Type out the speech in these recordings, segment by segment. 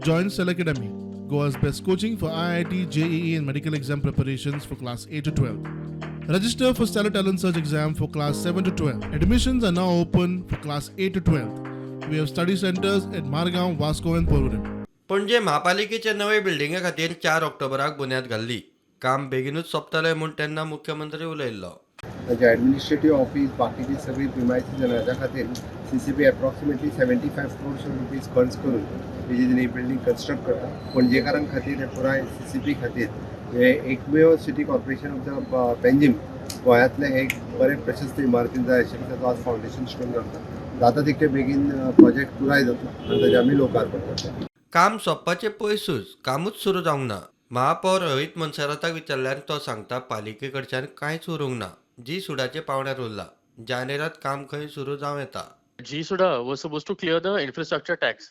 Join Cell Academy, Goa's best coaching for IIT, JEE, and medical exam preparations for class 8 to 12. Register for Stellar Talent Search exam for class 7 to 12. Admissions are now open for class 8 to 12. We have study centers at Margaon, Vasco, and Porvorim. Panaji म्हापालिकेचे नवे बिल्डिंगे खातीर चार ऑक्टोबराक बुन्याद घाल्ली. काम बेगिनूच सोंपतलें म्हूण तेन्ना मुख्यमंत्री उलयल्लो. ताजे ॲडमिनिस्ट्रेटिव्ह ऑफिस, बाकीची सगळी प्रिमायसीस जाणा, हाज्या खातीर CCP approximately ₹75 crores खर्च करून तेजी ही बिल्डींग कन्स्ट्रक्ट करता. पणजेकारां खातीर हे पुराय सीसीपी खातीर हे एकमेव city corporation of the Panjim गोंयांतलें हे एक बरें प्रशस्त इमारतीन जाय आशिल्लें. ताचो आज फावंडेशन स्टोन घालता. जाता तितके बेगीन प्रोजेक्ट पुराय जातलो आनी ताजें आमी लोकार्पण करतले. काम सोंपपाचें पयसूच, कामूच सुरू जावंक ना. महापौर रोहित मोन्सेराताक विचारल्यार तो सांगता, पालिके कडच्यान कांयच उरूंक ना. जी सुडाचे पावंड्यार उरला. जानेरात काम खंय सुरू जावं येता. GSUDA was supposed to clear the infrastructure tax,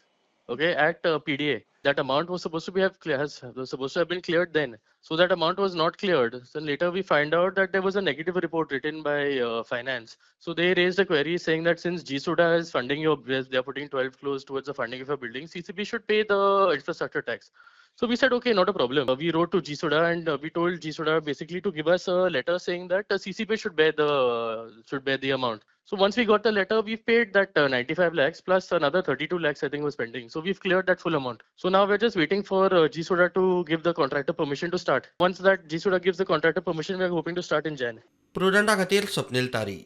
okay, at PDA. That amount was supposed to be have clear, has was supposed to have been cleared then. So that amount was not cleared. So later we find out that there was a negative report written by finance. So they raised a query saying that since GSUDA is funding your, they are putting 12 crores towards the funding of your building, CCP should pay the infrastructure tax. So we said, "Okay, not a problem." We wrote to GSUDA and we told GSUDA basically to give us a letter saying that CCP should bear the amount. So once we got the letter, we've paid that 95 lakhs plus another 32 lakhs, I think, was pending. So we've cleared that full amount. So now we're just waiting for GSUDA to give the contractor permission to start. Once that GSUDA gives the contractor permission, we're hoping to start in Jan. प्रुडंटा खातीर स्वप्नील तारी.